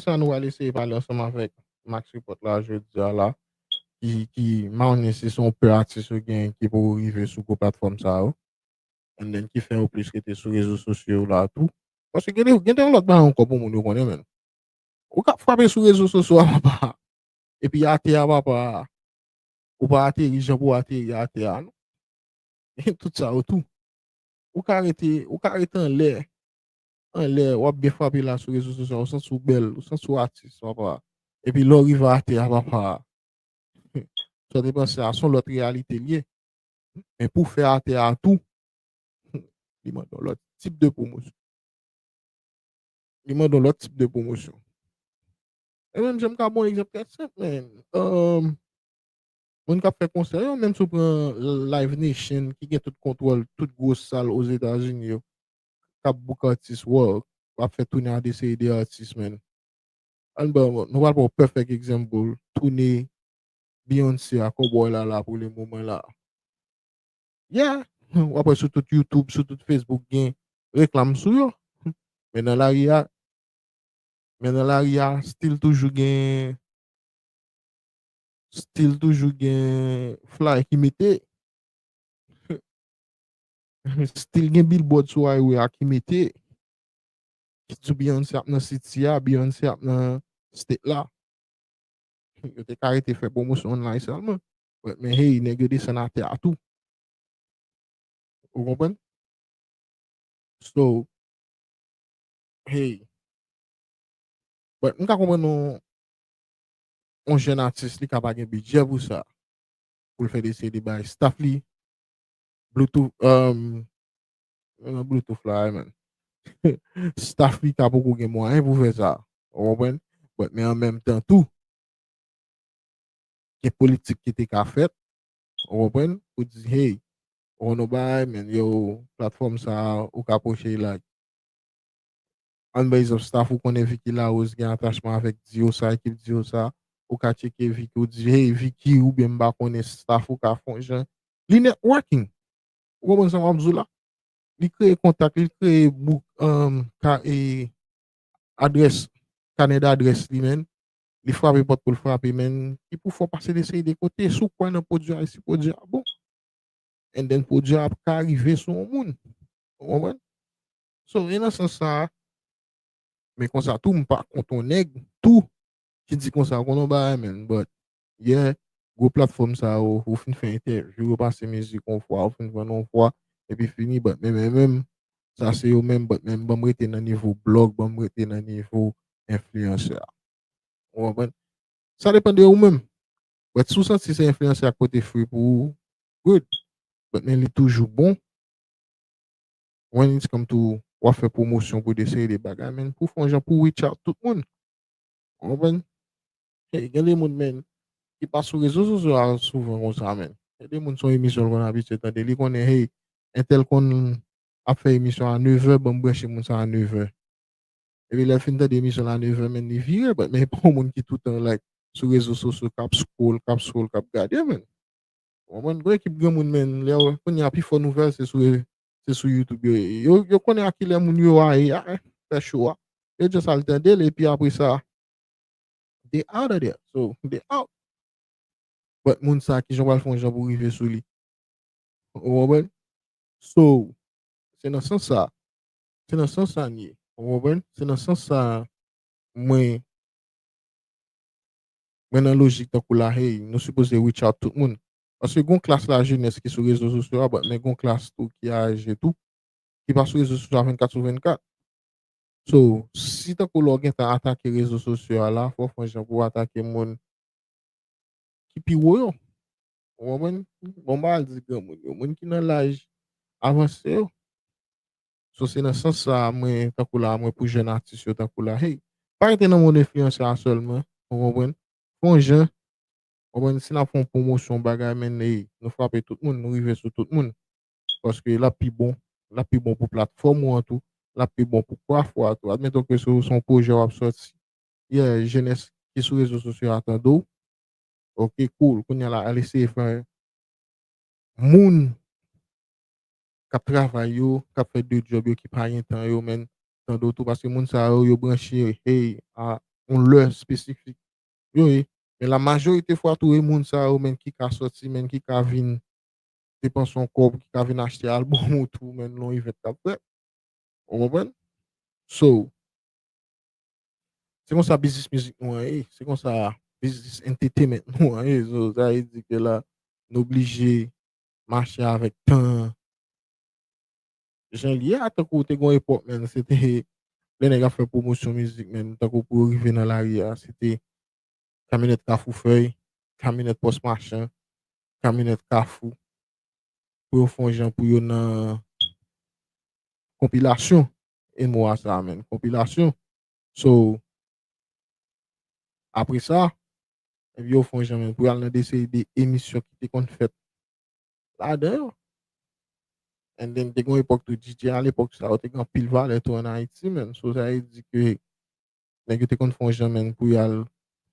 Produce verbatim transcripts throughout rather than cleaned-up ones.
Sa nou pral eseye pale ansanm avèk Max Report la jodi a la, ki, ki m pa konnen si se yon pè atis yo gen ki poko rive sou gwo platfòm sa yo. And then ki fè yo plis rete sou rezo sosyo yo la tou. Paske gen de, gen de yon lòt bagay ankò pou moun yo konnen, men. Ou ka frape sou rezo sosyo a, papa. Epi atè a, papa. Ou pa ateri jan pou ateri atè a, non. Tout sa yo tou. Ou ka rete, ou ka rete anlè. Anlè, w ap byen frape la sou rezo sosyo, ou santi w bèl, ou santi w atis, papa. Epi lè w rive atè a, papa. Sa w te panse a, se yon lòt reyalite l ye. Men pou fè atè a tou, li mande yon lòt tip de pwomosyon. Li mande yon lòt tip de pwomosyon. E menm jan m ka ba yon egzanp trè senp, men, um, moun k ap fè konsè yo, menm si w pran Live Nation, ki gen tout kontwòl, tout gwo sal Ozetazini yo, k ap book atis, w ap fè tounen a de seri de atis, men. Ann ba, nou pral pran yon perfect example, tounen Beyoncé a, cowboy la la pou le moman la. Yeah, w ap wè sou tout YouTube, sou tout Facebook gen reklam sou yo. Men nan lari a, men nan lari a, still toujou gen, still toujou gen flyer ki mete. Still gen billboard sou highway a ki mete. Ki di Beyoncé ap nan city a, Beyoncé ap nan state la. Yo te ka rete fè pwomosyon online sèlman. But, men hey, nèg yo desann atè a tou. Ou konprann? So, hey. But, m ka konprann yon, yon jèn atis, li ka pa gen bidjè pou sa. Pou l fè de seri de bagay. Staff li, Bluetooth, um, men nan Bluetooth la, men. Staff li ka poko gen mwayen pou fè sa. Ou konprann? But, men an menm tan tou, gen politik ki te ka fèt. Ou konprann? Pou di, hey, ou konn yon bagay, men yo, platfòm sa a, ou ka pwoche like. Ann bay egzanp, staff ou konnen Vicky Larose gen atachman avèk Dio sa, ekip Dio sa, ou ka tcheke Vicky, ou di, hey, Vicky, oubyen m pa konnen staff ou ka fè yon jan. Li networking. Ou konprann sa m ap di w la? Li kreye kontak, li kreye bouk, um, ka, e, adrès, kanè dadrès li, men. Li frape pòt pou l frape, men. Li pou fè w pase de seri de kote. Si w kwè nan pwodui a, si pwodui a bon. And then pwodui a ap ka rive sou yon moun. Ou konprann? So, e nan sans sa a, men konsa tou, m pa kont yon nèg tou ki di konsa, ou konn yon bagay, men, but, yeah, gwo platfòm sa yo, ou fin fè entèvyou, ou pase mizik yon fwa, ou fin vann yon fwa, epi fini, but, men, men, men, sa se yo menm, but, men, ban m rete nan nivo blòg, ban m rete nan nivo enfliyansè a. Ou konprann? Sa depann de ou menm. But si w santi se enfliyansè a k pote fwi pou ou, good. But men li toujou bon. When it's come to w ap fè pwomosyon pou de seri de bagay, men pou fè yon jan pou reach out tout moun. Ou konprann? Hey, gen de moun, men, ki pa sou rezo sosyo a souvan konsa, men. Gen de moun se yon emisyon l konn abitye tande. Li konnen, hey, entèl konn ap fè emisyon a nevè, ban m branche moun sa a nevè. Epi lè l fin tande emisyon la nevè, men li vire, but men e pa yon moun ki toutan, like, sou rezo sosyo, k ap scroll, k ap scroll, k ap gade, men. Ou konprann? Gon ekip granmoun, men, lè w, kounye a, pifò nouvèl, se sou, se sou YouTube yo ye. Yo, yo konnen a kilè moun yo a ye a, fè show a. Yo just al tande l, epi apre sa, they out of there. So, they out. But moun sa, kijan w pral fè yon jan pou rive sou li? Ou konprann? So, se nan sans sa. Se nan sans sa n ye. Ou konprann? Se nan sans sa mwen, mwen nan lojik tankou la, hey, nou sipoze reach out tout moun. Paske gon klas lajenès ki sou rezo sosyo a, but men gon klas tou ki aje tou, ki pa sou rezo sosyo a vennkat sou vennkat. So, si tankou lè w gentan atake rezo sosyo a la, fò w fè yon jan pou w atake moun ki pi wo yo. Ou konprann? Bon, m pa al di granmoun yo, moun ki nan laj avanse yo. So, se nan sans sa a, mwen, tankou la, mwen pou jèn atis yo, tankou la, hey, pa rete nan mond enfliyansè a sèlman, ou konprann? Fè yon jan, ou konprann, si n ap fè yon pwomosyon bagay, men, hey, nou frape tout moun, nou rive sou tout moun. Paske l ap pi bon, l ap pi bon pou platfòm ou an tou, l ap pi bon pou kwaf ou a tou. Admeton ke se, se yon pwojè w ap sòti, yeah, jenès ki sou rezo sosyo a tande w. Ok, cool. Kounye a la, al eseye fè moun k ap travay yo, k ap fè de djòb yo, ki pa gen tan yo, men, tande w tou, paske moun sa yo, yo branche, hey, a, yon lè espesifik. Yo ye. Men la majorite fwa tou, e moun sa yo, menm ki ka sòti, menm ki ka vin depanse yon kòb, ki ka vin achte albòm ou tou, menm nan yon event k ap fèt. Ou konprann? So, se konsa biznis mizik nou an ye. Se konsa biznis entertainment nou an ye. So, sa vle di ke la, nou oblije mache avèk tan an. Jan li ye a, tankou te gon epòk, menm, se te lè nèg ap fè pwomosyon mizik, menm, tankou pou yo rive nan lari a, se te kamyonèt Kafou Fèy, kamyonèt Pòs Machan, kamyonèt Kafou, pou yo fè yon jan pou yo nan konpilasyon. E mo a sa a, menm, konpilasyon. So, apre sa, epi yo fè yon jan, menm, pou y al nan de seri de emisyon ki te konn fèt ladan yo. And then, te gen yon epòk tou, D J a lepòk sa yo te gen anpil valè tou ann Ayiti, menm. So, sa vle di ke nèg yo te konn fè yon jan, menm, pou y al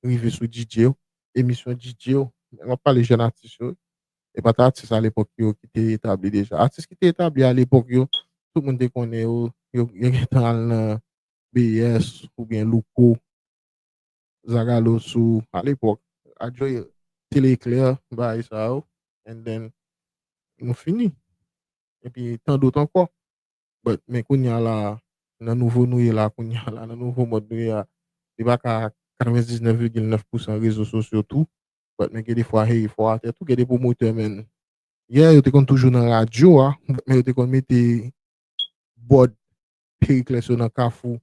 rive sou D J yo, emisyon D J yo. M ap pale jèn atis yo. E pa t atis alepòk yo ki te etabli deja. Atis ki te etabli alepòk yo, tout moun te konnen yo, yo, yo gentan al nan B S oubyen Louko, Zagalo sou, alepòk, Adjoye, Tele Eklè, bagay sa yo, and then, nou fini. Epi, tan dòt ankò. But, men kounye a la, nan nouvo nou ye la, kounye a la, nan nouvo mòd nou ye a, li pa ka katrevendiznèf vigil nèf pousan rezo sosyo tou, but, men gen de fwa, hey, fò atè tou, gen de pwomotè, men, yeah, yo te konn toujou nan radyo a, men yo te konn mete bòd Periclès yo nan Kafou,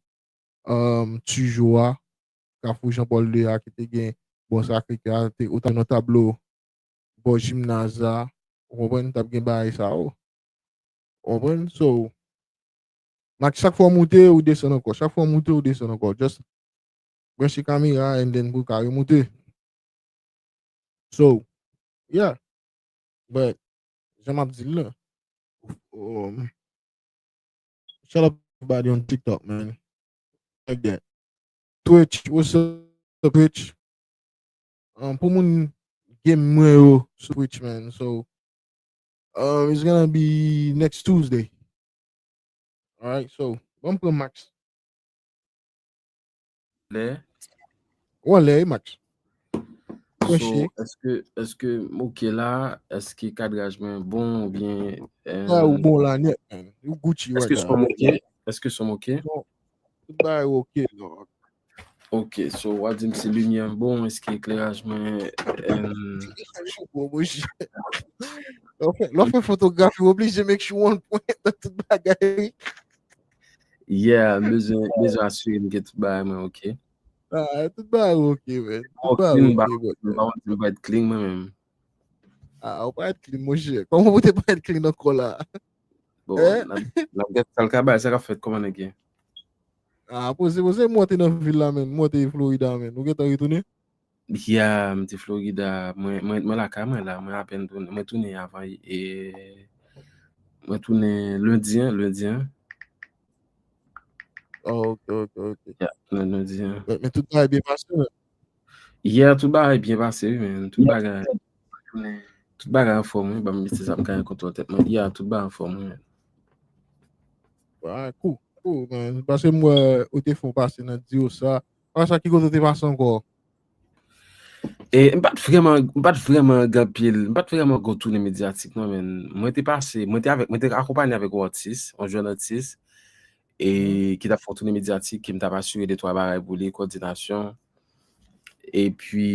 um, Tijo a, Kafou Jean Paul de a ki te gen bò Sacré-Cœur a, te, ou ta nan tablo bò jimnaz la, ou konprann, t ap gen bagay sa yo. Ou konprann? So, Max, chak fwa w moute, ou desann ankò. Chak fwa w moute, ou desann ankò. Just branche kamera and then pou w ka remoute. So, yeah. But, jan m ap di l la, um, shout out everybody on TikTok, man. Like that. Twitch, what's up, Twitch? Um, pou moun game mwen yo sou Twitch, man. So, um, it's gonna be next Tuesday. Alright, so, ban m pran Max. Lè. Ou anlè, wi, Max. So, èske, èske m oke la? Èske kadraj mwen bon oubyen, ah, ou bon la nèt, man. Ou Gucci right now. Èske son m oke? Èske son m oke? Bon, tout bagay oke, dog. Ok, so w ap di m si limyè m bon, èske ekleraj mwen, em, bon, monchè. Lè w fè, lè w fè fotografi, w oblije make sure w on point nan tout bagay. Yeah, m bezwen, bezwen asire m ke tout bagay mwen ok. Ah, tout bagay ok, man. Tout bagay ok, man. M pa konn si m pa t clean mwen menm. Ah, ou pa t clean, monchè. Kòman ou te pa t clean ankò la? Bon, n ap, n ap gade sa l ka bay, sa k ap fèt, kòman nèg ye? Ah, poze, poze, mwen te nan vil la, menm. Mwen te Florida, menm. Ou gentan retounen? Ya, m te Florida. Mwen, mwen, mwen lakay mwen la. Mwen apèn tounen. Mwen tounen avan, e, mwen tounen lendi an, lendi an. Oh, ok, ok, ok. Ya, tounen lendi an. Men, men tout bagay byen pase, menm. Ya, tout bagay byen pase, wi, menm. Tout bagay, tout bagay anfòm, wi. Ban m mete sa m ka kontwòl tèt mwen. Ya, tout bagay anfòm, wi, menm. Ah, cool, cool, man. Paske m wè ou te fè w pase nan Diosa. Apre sa, ki kote w te pase ankò? E, m pa t vrèman, m pa t vrèman gen anpil, m pa t vrèman gen toune medyatik, non, men mwen te pase, mwen te avèk, mwen te akonpanye avèk yon atis, yon jèn atis, e ki t ap fè yon toune medyatik, ke m t ap asire de twa bagay pou li, kòdinasyon. Epi,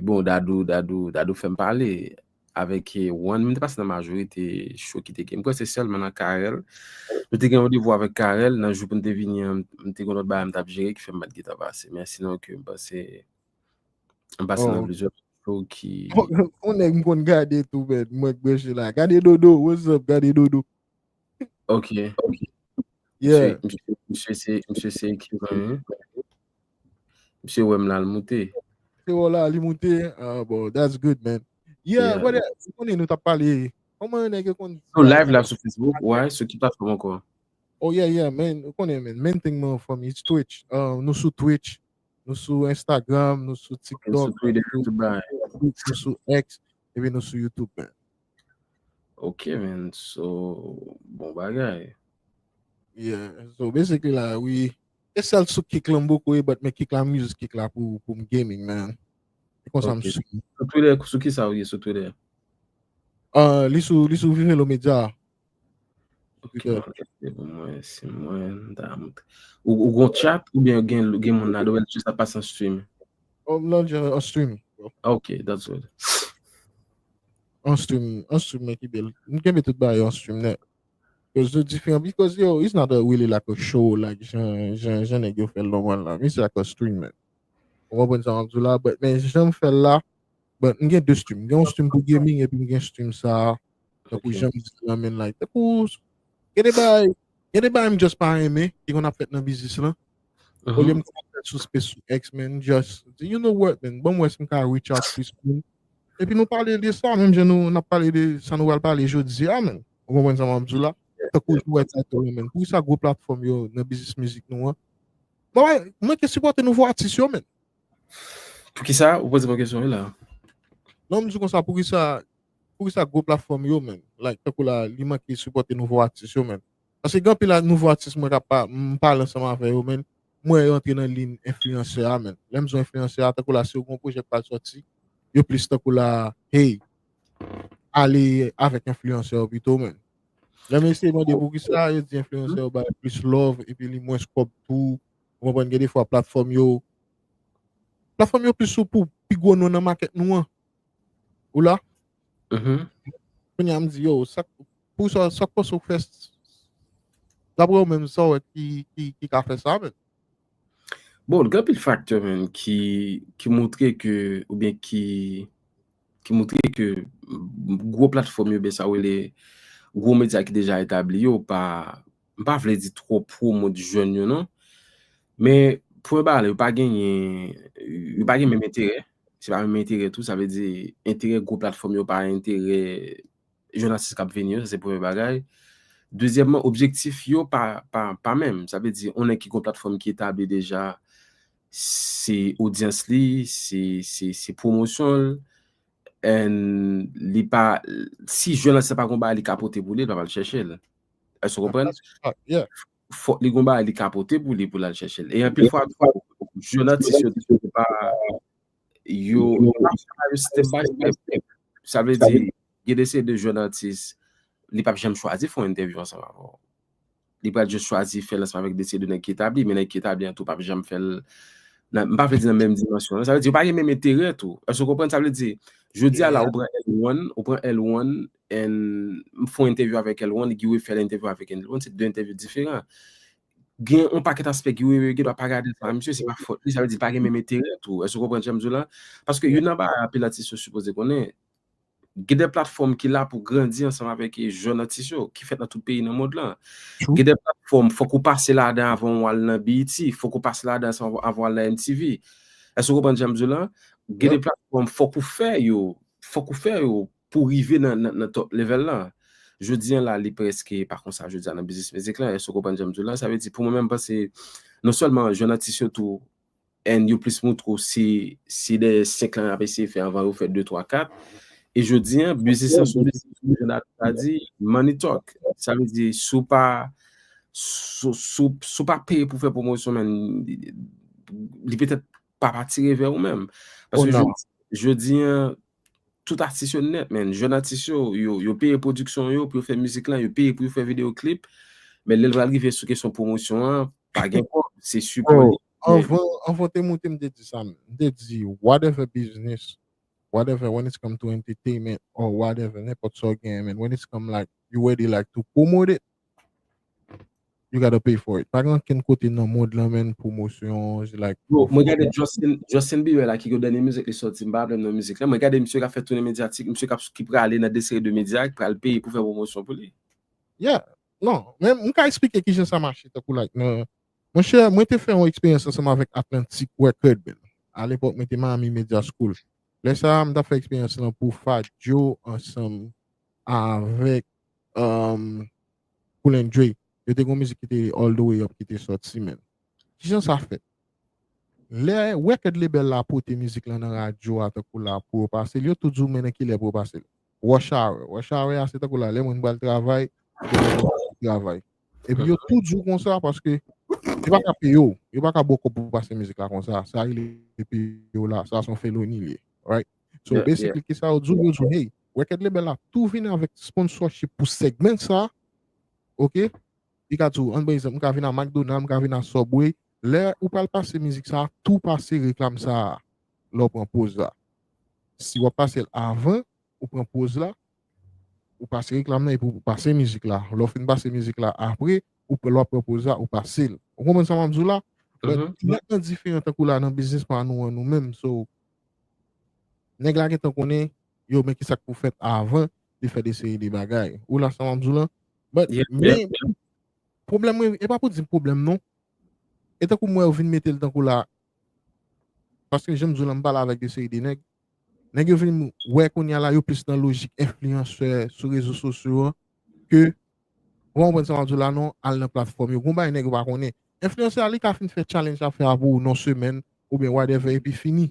bon, Dadou, Dadou, Dadou fè m pale avèk, eh, One, m te pase nan majorite show ki te gen. M kwè se sèlman nan Karèl. Nou te gen randevou avèk Karèl, nan jou pou n te vini an, m te gen lòt bagay m t ap jere ki fè m pa t gentan pase. Men sinon ke m pase, m pase nan plizyè show ki... Yon nèg m konn gade tou, man, mwen k branche la. Gade Dodo, what's up, gade Dodo? Ok. Yeah. Misye, misye, misye se, misye se ekriven, wi. Misye wè m la, l moute. Misye wè w la, li moute. Ah, bon, that's good, man. Yeah, brother, ou konnen nou t ap pale. Kòman nèg yo konn... So, live la sou Facebook, wè, sou ki platfòm ankò? Oh, yeah, yeah, man. Ou konnen, man. Main thing, man, for me, it's Twitch. Uh, nou sou Twitch, nou sou Instagram, nou sou TikTok, nou sou X, epi nou sou YouTube, man. Ok, man. So, bon bagay. Yeah. So, basically, la, wi, E sèl sou kick la m poko ye, but men kick la, m use kick la pou, pou m gaming, man. E konsa m Ok. sou. Sou Twitter, sou ki sa ou ye sou Twitter? Ah, li sou, li sou Vivelo Media. Ok, mwen gade pou mwen, si mwen, m ta montre. Ou, ou gon chat, oubyen gen, gen moun la, dwe jis ap pase an stream? Oh, non, je, an stream, bro. Ah, ok, that's good. An stream, an stream, men ki bèl. M kenbe tout bagay an stream net. Cause nou diferan, because yo, it's not a really like a show, like, jan, jan, jan nèg yo fè l nòmal la. It's like a stream, man. Ou konprann sa m ap di w la, but, men jan m fè l la, but m gen de stream. M gen yon stream pou gaming, epi m gen stream sa, tankou Ok. jan m di la, man, like, tankou, gen de bagay, gen de bagay m just pa renmen, ki konn ap fèt nan biznis lan. Olye Mhm. m konn ap fèt sou space sou X, man, just, you know what, man, bon, m wè si m ka reach out plis moun. Epi nou pale de sa, menm jan nou, n ap pale de sa nou pral pale jodi a, man. Ou konprann sa m ap di w la? Tankou nou wè title yo, man. Poukisa gwo platfòm yo nan biznis mizik nou an? Mwen, mwen ke sipòte nouvo atis yo, man. Poukisa? Ou poze mwen kesyon wi la. Non, m di konsa, poukisa, poukisa gwo platfòm yo, man? Like, tankou la, li manke sipòte nouvo atis yo, man. Paske gen anpil a-, nouvo atis mwen k ap pa-, m pale ansanm avè yo, man. Mwen yo antre nan liy enfliyansè a, man. Lè m di enfliyansè a, tankou la, si yo gen yon pwojè k pral sòti, yo plis tankou la, hey, ale avèk enfliyansè yo pito, man. Lè m eseye mande poukisa, yo di enfliyansè yo bay plis love, epi li mwens kòb tou. Ou konprann, gen defwa platfòm yo, platfòm yo plis sou pou pi gwo non nan makèt nou an. Ou la? Mhm. Kounye a m di, yo, sa, pou sa, sa k panse w fè, daprè w menm, sa w wè ki, ki, ki ka fè sa, man? Bon, gen anpil faktè, man, ki, ki montre ke, oubyen ki, ki montre ke gwo platfòm yo, ben sa w rele gwo medya ki deja etabli yo, pa, m pa vle di twò pwomot jèn yo, non. Men, premye bagay la, yo pa genyen, yo pa gen menm enterè. Se pa menm enterè tou, sa vle di, enterè gwo platfòm yo pa enterè jèn atis k ap vini yo, sa se premye bagay. Dezyèmman, objektif yo pa, pa, pa menm. Sa vle di, yon nèg ki gen yon platfòm ki etabli deja, se odyans li, se, se, se pwomosyon l, and li pa, si jèn atis la pa gen yon bagay li ka pote pou li, li pa pral chèche l. Èske w konprann? Yeah. Fòk li gen yon bagay li ka pote pou li, pou l al chèche l. E anpil fwa, jèn atis yo, yo pa, yo, yo pa fè bagay yo step by step. Sa vle di, gen de seri de jèn atis, li p ap janm chwazi fè yon entèvyou ansanm avè w. Li pral just chwazi fè l ansanm avèk de seri de nèg ki etabli, men nèg ki etabli an tou p ap janm fè l nan, m pa vle di nan menm dimansyon an. Sa vle di, yo pa gen menm enterè tou. Èske w konprann? Sa vle di, jodi a la, ou pran L one, ou pran L one, and m fè yon entèvyou avèk L one, Guy Wewe fè yon entèvyou avèk L one, se de entèvyou diferan. Gen yon pakèt aspè Guy Wewe gen dwa pa gade sa, misye, se pa fòt li, sa vle di pa gen menm enterè tou. Èske w konprann jan m di w la? Paske youn nan bagay anpil atis yo sipoze konnen, gen de platfòm ki la pou grandi ansanm avèk jèn atis yo, ki fèt nan tout peyi nan mond lan. Gen de platfòm, fòk ou pase ladan avan w al nan B E T, fòk ou pase ladan avan w al nan M T V. Èske w konprann jan m di w la? Gen de platfòm, fòk ou fè yo, fòk ou fè yo pou rive nan, nan, nan top level la. Jodi an la, li prèske pa konsa jodi a nan biznis mizik la. Èske w konprann jan m di w la? Sa vle di, pou mwen menm, m panse, non sèlman jèn atis yo tou, and yo plis montre w se, se dèyè senk lan y ap eseye fè anvan yo fè de, twa, kat. E jodi an, biznis lan sou biznis, jan David ta di, money talk. Sa vle di, si w pa, si, si, si w pa peye pou fè pwomosyon, men, li, li petèt pa atire vè ou menm. Paske jodi, jodi an, tout atis yo nèt, men. Jèn atis yo, yo, yo peye pwodiksyon yo pou yo fè mizik lan, yo peye pou yo fè videyo klip. Men lè l pral rive sou kesyon pwomosyon an, pa gen kòb, se sipò li. Anvan, anvan te moute, m te di sa, m te di, whatever business, whatever, when it's come to entertainment or whatever, nenpòt sa w genyen, man, when it's come like, you ready, like, to promote it, you gotta pay for it. Pa gen ankenn kote nan mond lan, man, pwomosyon, like, Bro, mwen gade Justin, Justin Bieber la ki gen dènye mizik li sòti, m pa blame nan mizik la, mwen gade misye k ap fè tounen medyatik, misye k ap, ki prale nan de seri de medya, ki pral peye pou fè pwomosyon pou li. Yeah. Non, men m ka eksplike kijan sa mache, tankou, like, nan, monchè, mwen te fè yon eksperyans ansanm avèk Atlantic Record, man. A lepòk, mwen te Miami Media School. Lè sa a, m t ap fè eksperyans lan pou Fat Joe ansanm avèk, um, Cool and Dre. Yo te gen yon mizik ki te All the Way Up ki te sòti, man. Kijan sa fèt? Lè record label la pote mizik lan nan radyo a, tankou la, pou yo pase l, yo tou di w, men nan kilè pou yo pase l. Rush hour. Rush hour a, se tankou la, lè moun pral travay, travay. Epi yo tou di w konsa, paske yo pa ka peye w, yo pa ka ba w kòb pou pase mizik la konsa. Sa rele peye w la, sa se yon feloni li ye. Right? So, basically, ki sa yo di w, yo di w, hey, record label la tou vin avèk sponsorship pou segment sa, ok? Li ka di w, ann pran egzanp, m ka vin a McDonald, m ka vin a Subway. Lè ou pral pase mizik sa, tou pase reklam sa lè w pran poz la. Si w ap pase l avan, ou pran poz la, ou pase reklam nan epi ou pase mizik la. Lè w fin pase mizik la apre, ou lè w ap pran poz la, ou pase l. Ou konprann sa m ap di w la? But, nèt nan diferan tankou la nan biznis pa nou an nou menm. So, nèg la gentan konnen, yo, men ki sa k pou fèt avan li fè de seri de bagay. Ou la sa m ap di w la? But, men, pwoblèm mwen, e pa pou di m pwoblèm non. E tankou m wè yo vin mete l tankou la, paske jan m di w la, m pale avèk de seri de nèg. Nèg yo vin wè kounye a la, yo plis nan lojik enfliyansè sou rezo sosyo an ke, ou konprann sa m ap di w la non, al nan platfòm yo. Gon bagay nèg yo pa konnen. Enfliyansè a, li ka fin fè challenge ap fè a pou yon semèn, oubyen whatever, epi fini.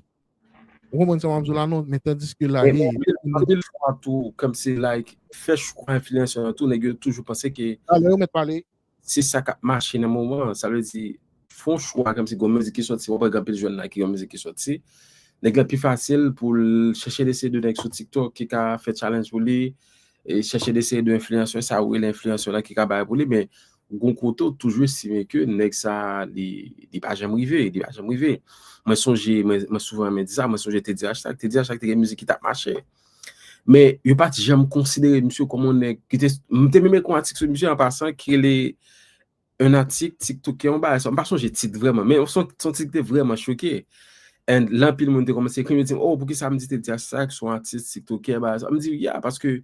Ou konprann sa m ap di w la non, men tandiske la, hey, anpil fwa tou, kòmsi, like, fè chwa enfliyansè an tou, nèg yo toujou panse ke talè yo mèt pale. Se sa k ap mache nan moman an. Sa vle di, fè yon chwa kòmsi gon mizik ki sòti, w ap wè gen anpil jèn la ki gen yon mizik ki sòti. Nèg la pi fasil pou l chèche de seri de nèg sou TikTok ki ka fè challenge pou li, e chèche de seri de enfliyansè, sa ou rele enfliyansè la ki ka bay pou li, men gon kote ou toujou estime ke nèg sa li, li pa janm rive, li pa janm rive. Mwen sonje, mwen, mwen souvan renmen di sa, mwen sonje Teddy Hashtag, Teddy Hashtag te gen mizik ki t ap mache. Men yo pa t janm konsidere misye kòm yon nèg ki te, m te menm ekri yon atik sou misye an pasan ki rele un article TikTokè, yon bagay sa, m pa sonje tit vrèman, men se yon, se yon tit ki te vrèman choke. And lè anpil moun te kòmanse ekri m, yo di m, oh, poukisa m di Teddy Hashtag se yon atis TikTokè, bagay sa. M di, yeah, paske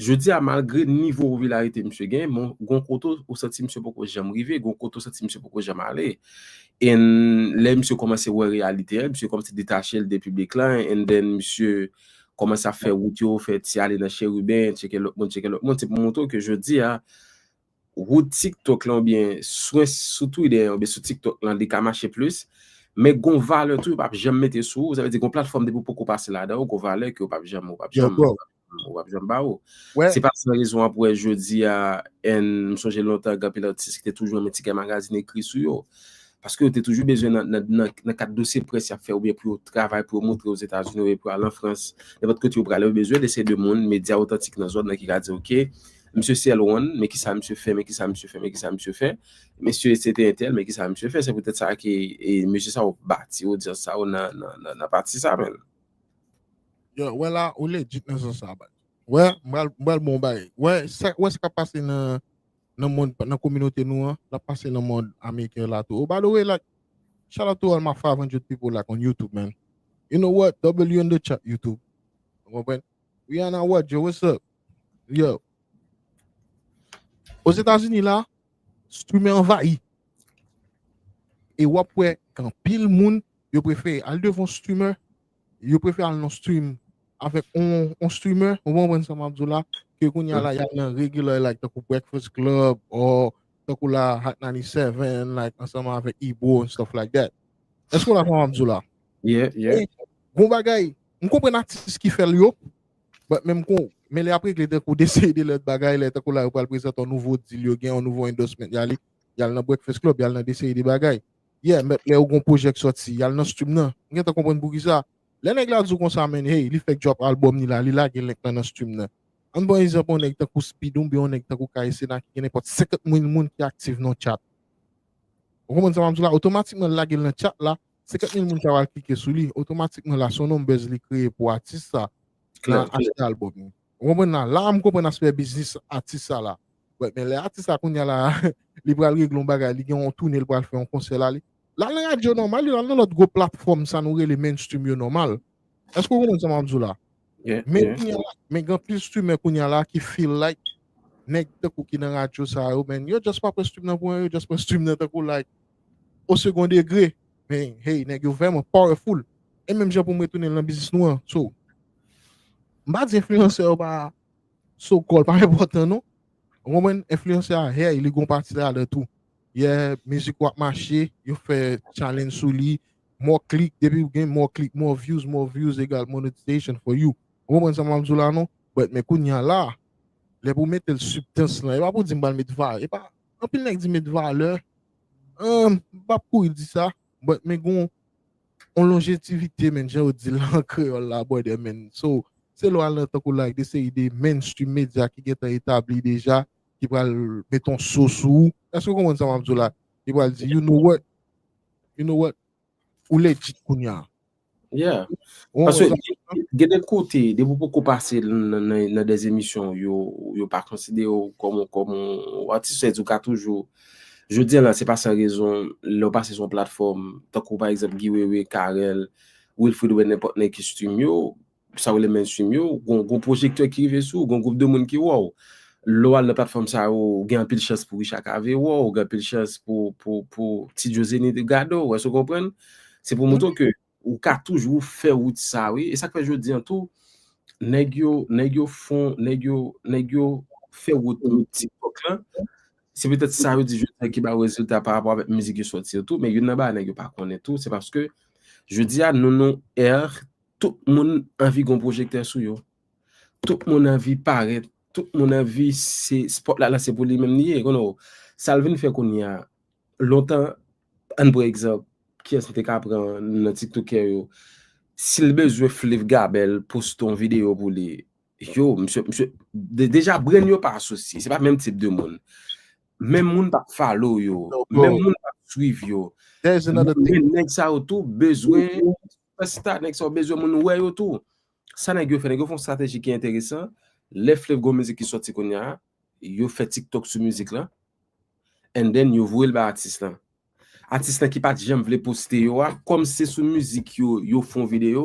jodi a, malgre nivo popilarite misye gen, men gon kote ou santi misye poko janm rive, gon kote ou santi misye poko janm ale. And lè misye kòmanse wè reyalite a, misye kòmanse detache l de piblik la, and then misye kòmanse ap fè wout yo, fè ti ale nan Cheriben, tcheke lòt moun, tcheke lòt moun, se pou montre w ke jodi a, wout TikTok lan oubyen swen sou Twitter oubyen sou TikTok lan, li ka mache plis, men gon valè tou yo p ap janm mete sou ou, sa vle di gon platfòm depi w poko pase ladan, gon valè ke yo p ap janm, yo p ap janm, yo p ap janm ba ou. Se pa san rezon w ap wè jodi a, and m sonje lontan gen anpil atis ki te toujou renmen Ti Kè Magazine ekri sou yo. Paske yo te toujou bezwen nan, nan, nan, nan kad dosye près y ap fè oubyen pou yo travay, pou yo montre Ozetazini oubyen pou yo al an Frans, nenpòt kote yo prale, yo bezwen de seri de moun, medya otantik nan zòn nan ki ka di, ok, misye se L one, men kisa misye fè, men kisa misye fè, men kisa misye fè, mesye se te entèl, men kisa misye fè. Se poutèt sa ke, e, mesye sa yo bati odyans sa yo nan, nan, nan, nan pati sa, men. Yo, wè la, ou legit nan sans sa, baz. Wè, m pral, m pral bon bagay. Wè, sa, wè sa k ap pase nan, nan mond, nan kominote nou an, l ap pase nan mond ameriken la tou. Oh, by the way, like, shout out to all my five hundred people, like, on YouTube, man. You know what? W in the chat, YouTube. Ou konprann? Rihanna Wadjo, what's up? Yo. Ozetazini la, streamer anvayi. E w ap wè gen anpil moun, yo prefere al devan streamer, yo prefere al nan stream avèk on, on streamer, ou konprann sa m ap di w la, ke kounye a la, y al nan regular, like, tankou Breakfast Club, or tankou la, Hot ninety seven, like, ansanm avèk Ibo and stuff like that. Èske w la sa m ap di w la? Yeah, yeah. E, gon bagay, m konprann atis ki fè l yo, but menm kon, men lè y ap regle tankou de seri de lòt bagay, lè tankou la, yo pral prezante yon nouvo deal, yo gen yon nouvo endorsement, y ale, y al nan Breakfast Club, y al nan de seri de bagay. Yeah, men lè yo gon pwojè k sòti, y al nan stream nan. M gentan konprann poukisa. Lè nèg la di w konsa, man, hey, li fèk drop album li la, li lage link lan nan stream nan. Ann pran egzanp yon nèg tankou Speed oubyen yon nèg tankou K S N A ki gen nenpòt senkant mil moun ki aktif nan chat. Ou konprann sa m ap di w la? Otomatikman, l lage l nan chat la, senkant mil moun sa yo al klike sou li. Otomatikman, la, se yon numbers li kreye pou atis sa nan achte album li. Ou konprann la? La, m konprann aspè biznis atis sa la. But, men lè atis la kounye a la, li pral regle yon bagay, li gen yon toune, li pral fè yon konsè la, li, l al nan radyo nòmal, li al nan lòt gwo platfòm sa nou rele mainstream yo nòmal. Èske w konprann sa m ap di w la? Men kounye a la, men gen anpil streamer kounye a la ki feel like nèg tankou ki nan radyo sa yo, man, yo just pa pran stream nan pou anyen, yo just pran stream nan tankou, like, o second degré. Men, hey, nèg yo vrèman powerful. E menm jan pou m retounen nan biznis nou an. So, m pa di enfliyansè yo pa so called pa enpòtan non. Ou konprann? Enfliyansè a, hey, li gon pati ladan tou. Yeah, mizik ou ap mache, yo fè challenge sou li, more click, depi w gen more click, more views, more views egal monetization for you. Ou konprann sa m ap di w la non? But, men kounye a la, lè pou mete l sibstans lan, e pa pou di m pral met valè, e pa, anpil nèg di met valè, um, m p ap kouri di sa, but men gon yon lonjevite, men jan yo di l an kreyòl la, brother, men. So, se lè w al nan tankou like de seri de mainstream media ki gentan etabli deja, ki pral mete yon so sou ou. Èske w konprann sa m ap di w la? Ki pral di, you know what? You know what? Ou legit kounye a. Yeah. Paske gen de kote, depi w poko pase nan, nan, nan de emisyon, yo, yo pa konsidere w kòm, kòm yon atis, sa di w ka toujou, jodi a la, se pa san rezon, lè w pase sou yon platfòm, tankou pa egzanp Guy Wewe, Carel, Wilfrid oubyen nenpòt nèg ki stream yo, sa w rele mainstream yo, gon, gon pwojektè ki rive sou, gon gwoup de moun ki wè w. Lè w al nan platfòm sa yo, gen anpil chans pou Richard Cavé wè w, gen anpil chans pou, pou, pou Ti Joe Zenith gade w, èske w konprann? Se pou montre w ke ou ka toujou fè wout sa, wi. E sa k fè jodi an tou, nèg yo, nèg yo fon, nèg yo, nèg yo fè wout TikTok lan. Se petèt sa yo di jodi an ki ba yo rezilta pa rapò avèk mizik yo sòti yo tou, men youn nan bagay nèg yo pa konnen tou, se paske jodi a nou, nou è tout moun anvi gon pwojektè sou yo. Tout moun anvi parèt, tout moun anvi se spotlight la se pou li menm li ye, konnen w. Sa l vin fè kounye a, lontan, ann pran egzanp, kiyès m te ka pran nan tiktokè yo, si l bezwen Flav Gabel poste yon videyo pou li, yo, misye, misye, de, deja brand yo pa asosye, se pa menm tip de moun. Menm moun pa follow yo, menm moun pa swiv yo. Men nèg sa yo tou bezwen, superstar, nèg sa yo bezwen moun wè yo tou. Sa nèg yo fè, nèg yo fè yon strateji ki enteresan. Lè Flav gon mizik ki sòti kounye a, yo fè TikTok sou mizik lan, and then yo voye l bay atis lan. Atis lan ki pa t janm vle poste yo a, kòm se sou mizik yo, yo fè yon videyo,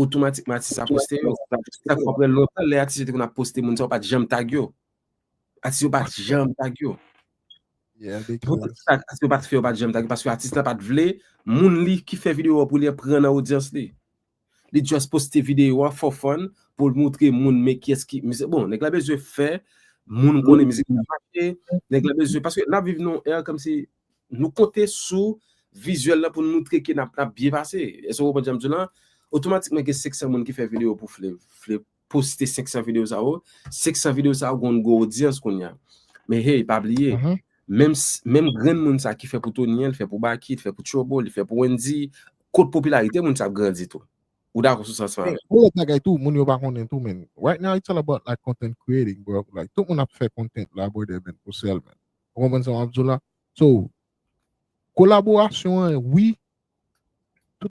otomatikman atis la poste yo. Sa k fè w wè lontan, lè atis yo te konn ap poste moun sa yo pa t janm tag yo. Atis yo pa t janm tag yo. Poutèt sa, atis yo pa t fè yo pa t janm tag yo, paske atis lan pa t vle moun li ki fè videyo a pou li an pran nan odyans li. Li just poste videyo a for fun pou l moutre moun men kiyès ki, misye, bon, nèg la bezwen fè moun konnen mizik la mache, nèg la bezwen, paske n ap viv nan yon è kòmsi nou konte sou vizyèl la pou n moutre ke n ap, n ap byen pase. Èske w konprann sa m di w lan? Otomatikman gen senk san moun ki fè videyo pou Flav. Flav poste senk san videyo sa yo. Senk san videyo sa yo gon gwo odyans kounye a. Men hey, pa bliye, menm, menm grenn moun sa ki fè pou Tony an, li fè pou Baky, li fè pou Trouble, li fè pou Wendyy, kot popilarite moun sa ap grandi tou. Ou dakò sou sa, sa? Gon lòt bagay tou, moun yo pa konnen tou, men. Right now, it's all about, like, content creating, bro. Like, tout moun ap fè content la, brother, men, pou sèl, men. Ou konprann sa m ap di w la? So, kolaborasyon an, wi,